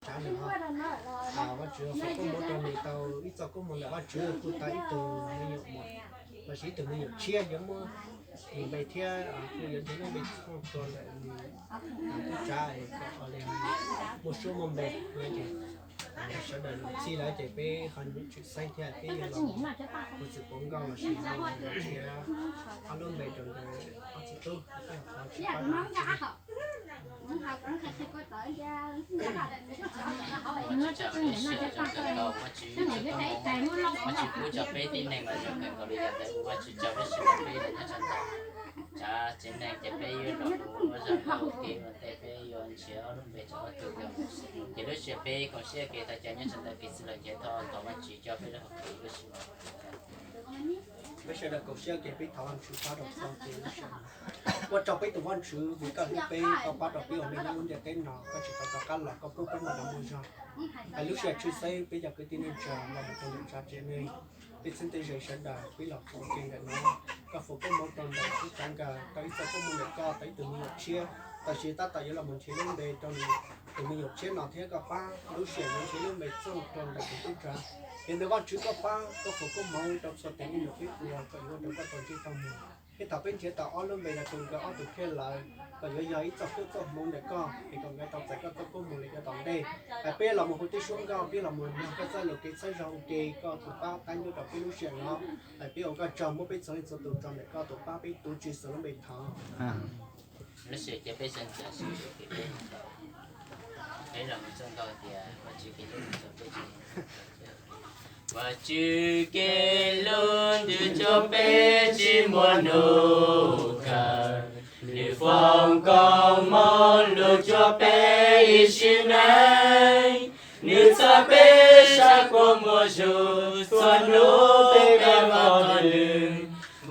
Tsav nws ho, Vajtswv foom koob hmoov rau nws tau ib txoj koob hmoov ntawm Vajtswv kuj tau ib tug me nyuam muam lossis ib tug me nyuam tshiab yuav muab tus npe thiab kuj yuav nrhiav lub npe txooj rau ntawm nws tub tsav kom li muaj suab muaj npe. Ces sawv daws los txhij lawm ces peb ho yuav tshwm xeeb thiab peb yuav los mus hu txwm pov nkauj lossis nrhiav ob lub npe rau ntawm ob txiv tub. Ua tsaug, Vajtswv pub rau peb tib neeg los zoo kawg nkaus li. Yog ntawd ua Vajtswv tsaug tab sis peb los nyob tsav ntau, tsav tsev neeg ces peb yuav los ua zaj ntau kev ua ntej peb yuav nrhiav ob lub npe rau ob tug yog. Ces lub sij hawm peb koom siab kev tau cov nyob tsav ntau kev xwb los ces thov thov Vajtswv coj peb lub hauv kev lub sij hawm. Peb sawv daws koom siab kev peb thov Vajtswv pab rau txoj kev lub sij hawm no. Ua tsaug peb tus Vajtswv vim koj hlub peb, koj pab rau peb ua neej nyob lub ntiaj teb no, koj tsis tau rov qab los, koj pub peb muaj dag muaj zog. Hais lub sij hawm tshwj xeeb peb cov kwv tij neej tsa los mus rau ntawm tsav tsev neeg, peb txheeb tej ze sawv daws peb los ua ke ntawm no, koj foom koob hmoov rau ntawm tub tsav nkawd tau ib txoj koob hmoov ntawm koj tau ib tug me nyuam tshiab, tam sim tab tom yuav los mus nrhiav lub npe rau nws tus me nyuam tshiab no thiab koj pab lub sij hawm yuav nrhiav lub npe txooj rau ntawm tus tub tsav. Yog ntawd Vajtswv koj pab koj foom koob hmoov rau txhua tus me nyuam peb ua kom yuav ua rau koj tau ntsej tau muag. Thiab thaum peb nrhiav tau ob lub npe los rau nkawd ob tug kiag lawm, kom yuav yog ib txoj koob txoj hmoov ntawm koj es kom nkawd tau txais koj txoj koob hmoov li cov tom ntej. Hais peb los mus hu tib suab nkauj, peb los mus mloog koj txoj lus kev txhawb zog ua ke, koj tus pab qab ncuab rau peb lub sij hawm no. Hais peb ua koj tsaug, muab peb txhua leej txhua tus tso ntawm koj tus pab, peb tuav Tswv Yexus lub npe thov. Lub sij hawm ces peb sawv ntxov sib ua ke peb, peb los mus txog nkaus tias Vajtswv kev hlub txog peb tsis Vajtswv kev hlub ntws cuag peb tsis muaj hnub kawg, nws foom koob hmoov lug cuag peb ib sim neej. Nws txhawb peb sab kua muag zus txhua hnub peb nqa tos nws.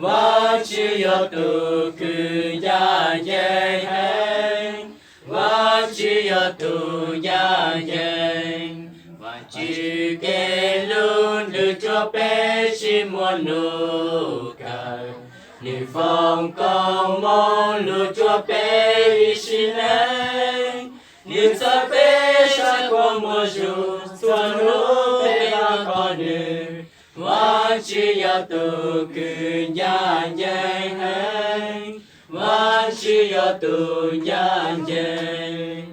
Vajtswv yog tus kws ncaj ncees heev. Vajtswv yog tus ncaj ncees. Vajtswv kev hlub ntws cuag peb tsis muaj hnub kawg, nws foom koob hmoov lug cuag peb ib sim neej. Nws txhawb peb sab kua muag zus txhua hnub peb nqa tos nws. Vajtswv yog tus kws ncaj ncees heev. Vajtswv yog tus ncaj ncees.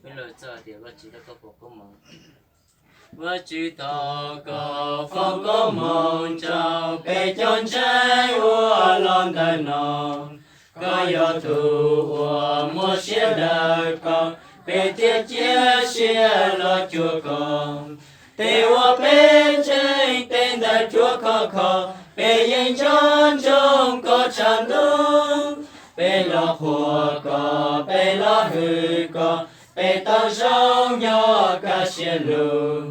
Peb los txog tias Vajtswv thov koj foom koob hmoov. Vajtswv thov koj foom koob hmoov rau peb cov ntseeg uas los ntawm no. Koj yog tus uas muaj siab daws koj, peb thiaj cia siab los cuag koj. Tej uas peb ntseeg tej ntawd cuag koj kho, peb yeej nco ntsoov koj tshav ntuj. Peb los qhuas koj, peb los hwm koj, peb tau zoo nyob kaj siab lug.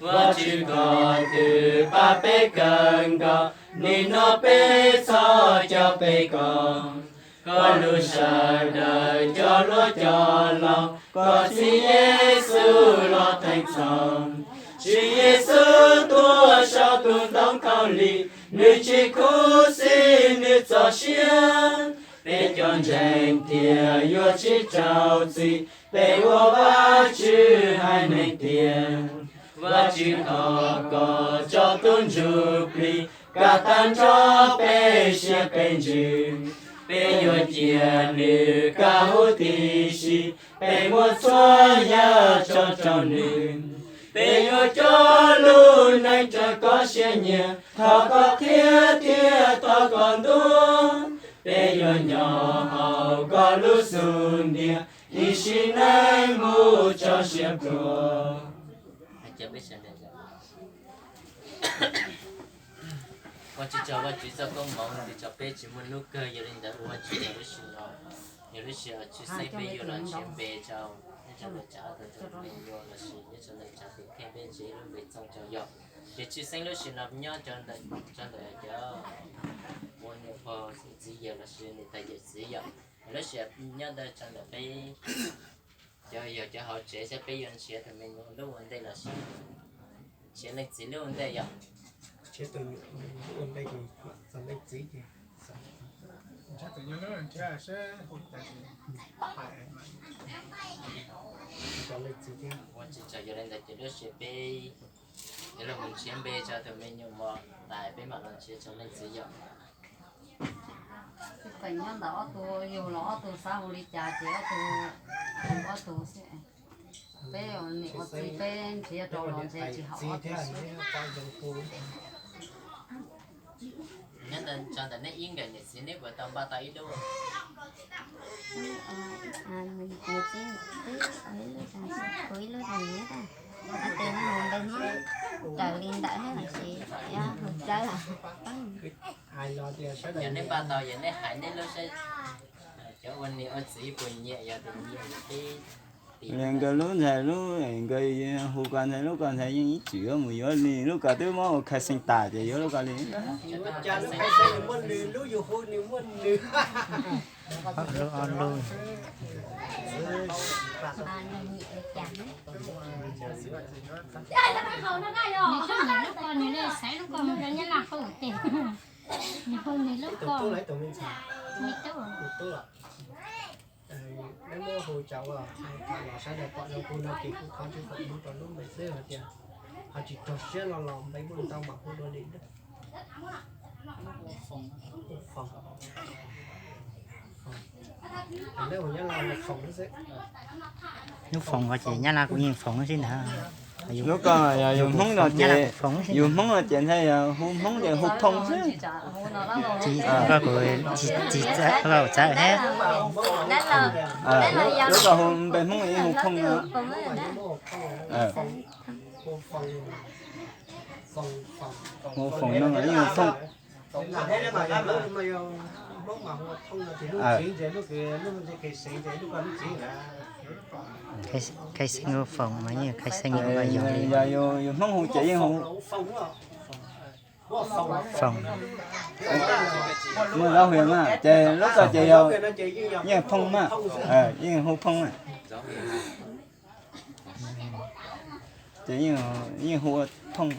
Vajtswv koj twb pab peb kawg nkaus, nim no peb txhob coj peb koj. Koj hlub sawv daws cov hluas cov laus, koj txib Yexus los theej txhoj. Tswv Yexus tuag saum tus ntoo khaub lig, nws tsis khuv xim nws txoj sia. Peb cov ntseeg thiaj yuav tsis raug txim, peb ua Vajtswv haiv neeg tiag. Vajtswv thov koj tso tus Ntsuj Plig kam tag nrho peb siab peb ntsws. Peb yuav cia nws kaj huv tib si, peb muab txhua yam tso rau nws. Peb yuav coj lub neej raws koj siab nyiam, thov koj qhia thiab thov koj ntuas. Peb yuav nyob hauv koj lub xub ntiag, ib sim neej mus txog siab pluag. Ua tsaug Vajtswv txoj koob hmoov ntws tso peb tsis muaj hnub kawg, yog li ntawd ua Vajtswv tsaug lub sij hawm no. Yog lub sij hawm tshwj xeeb peb yuav los nrhiav npe rau nej tsa ntawm tsav tus me nyuam lossis nyob tsa ntawm tsav tus kheej peb nrhiav lub npe txooj rau yog. Ces tshwj xeeb lub sij hawm no nyob tsa ntawm cov ua niam pog txiv yawg lossis niam tais yawm txiv yom. Lub sij hawm nyob ntawm tsa ntawm peb cov yog cov hauv tsev saib peb yuav nrhiav tus me nyuam lub ua ntej lossis nrhiav leej txiv lub ua ntej yom. Nrhiav tus nyuam ua ntej ces txog leej txiv ces Ua tsis txog yog li ntawd ces lub sij hawm peb yuav los mus nrhiav npe rau tus me nyuam mos tas peb mam los nrhiav tsoom leej txiv yom. Tseem nyob ntawm ob tug, yug los ob tug xav hu li cas ces ob tug hu ob tug xwb. Peb ua niam ua txiv peb nrhiav rau los ntshe tsis haum ob tug xwb. Nyob ntawm nej ib nkawm niam txiv neb puas tau npaj tau ib lub? Niam txiv twb ua ib lub rau niam, tes no mus npe Hmoob raws li ntawm thiab lossis yog hu dawb? Yog neb npaj tau yog neb hais neb lub saib, cov ua niam ua txiv puas nyiam, yog tias nyiam peb li nkawd lub ntxhais lub, nkawd hu ko ntxhais lub ko ntxhais yeej ib txwm yuav mus yuav li lub ko twb muab ua khai xeej tas ces yuav lub ko li. Ua cas nws khai xeej nws muaj nws lub, yus hu nws muaj nws. Ob lub, ob lub. Nws lub, nws lub ko nws li xaiv lub ko mus rau Nyab Laj hu tes. Nws hu nws lub ko. Me tub. Neb muab hu cas ua, los sawv daws pom zoo hu no ces kuv thov tsis pom hu rau lub npe xwb hais tias ho tsis raug siab los los npe muaj ntau mam hu dua li. Lub Foom ces Nyab Laj kuj yeej Foom xwb ntag. Lub ko yog yus Hmoob no ces, yus Hmoob no ces ntshai yog hu Hmoob ces hu Phooj xwb. Tsis, koj kuv tsis, tsis txawj, koj txawj thiab. Lub ko hu npe Hmoob yeej hu Phooj no. Hu Foom no yeej hu Phooj. Khai xeej hu Foom mas yeej khai xeej hu yog li. Yog yus Hmoob hu ces yeej hu Foom. Muaj zaub hwias mas ces lub ko ces yog yeej Phooj mas, yeej hu Phooj mas. Ces yeej hu ua Phooj.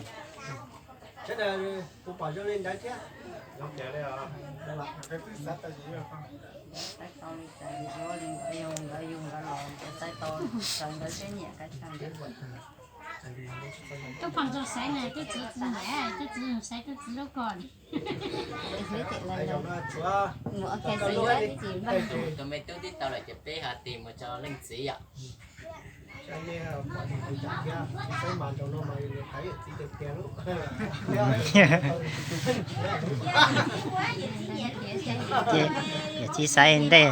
Tub Phooj txawj xaiv na, tub txiv tsis nyiam, tub txiv xaiv tub txiv lub ko. Tus me tub tib tau lawm ces peb ho tig mus rau leej txiv yom. Yawm txiv xaiv ntej.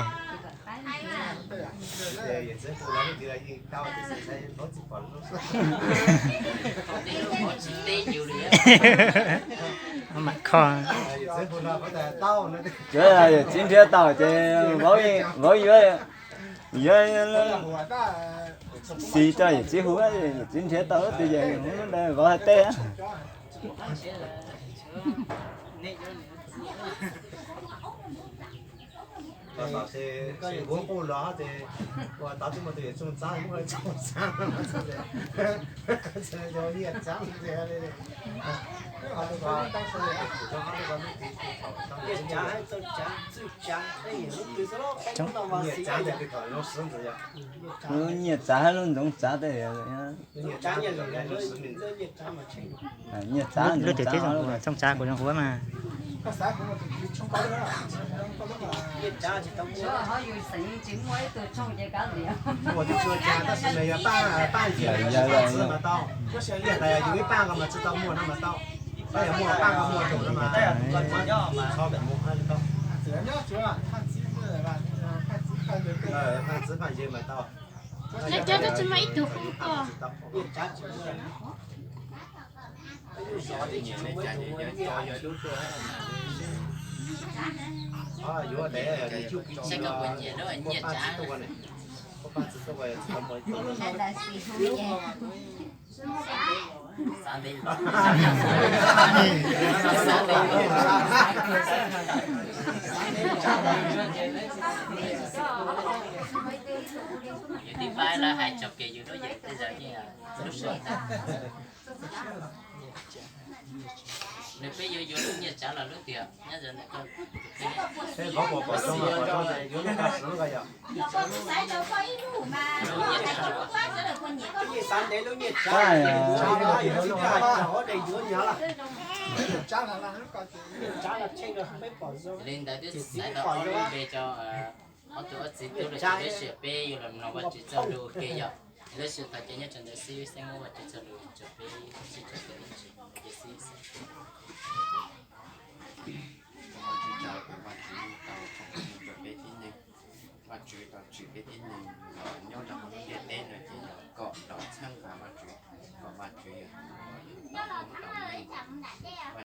Mam kho. Yawm txiv nrhiav tau ces vauv yuav, yuav xis rau yawm txiv hu, yawm txiv nrhiav tau tias yog vauv hais teb. Lub Nyiaj Txav hab lub Ntxoov Txav tej. Nyiaj Txav, Ntxoov Txav, Ntxoov Txav kuv zoo huab mas. Ua tsis tshua cas tab sis mas yog paj, paj yim, paj txiv mas tau. Tab sis yog yus ib paj ko mas tsis tau muaj no mas tau. Tab yog muaj paj ko muaj tus no mas txhob mus hab li tau. Paj txiv paj yim mas tau. Lawv cov twb tsis muaj ib tug hoob ko. Yus tib pab lawv hais txog kev yus lub yeem tej zaum yeej lub sij hawm ntawd. Nws peb yuav yuav lub nyiaj tsav los lub twg nyob zoo ntawm koj? Xav ntev lub nyiaj tsav, yuav nyuaj lawm. Li ntawd twb xaiv tau ob lub npe rau ob tug ob txiv tub lawm, tab sis peb yuav los mloog Vajtswv txoj lus ua ke yom. Lub sij hawm ces nyob rau ntawd xwb, xeeb muab Vajtswv txoj lus rau peb sib tso tseg ib ntsis ces xwb. Ua tsaug rau Vajtswv tau tshaj tawm rau peb tib neeg. Vajtswv tau tsim peb tib neeg los nyob rau hauv lub ntiaj teb no ces yog kom los txhawb nqa Vajtswv, kom Vajtswv yog tus uas yog tau hlub tau meej.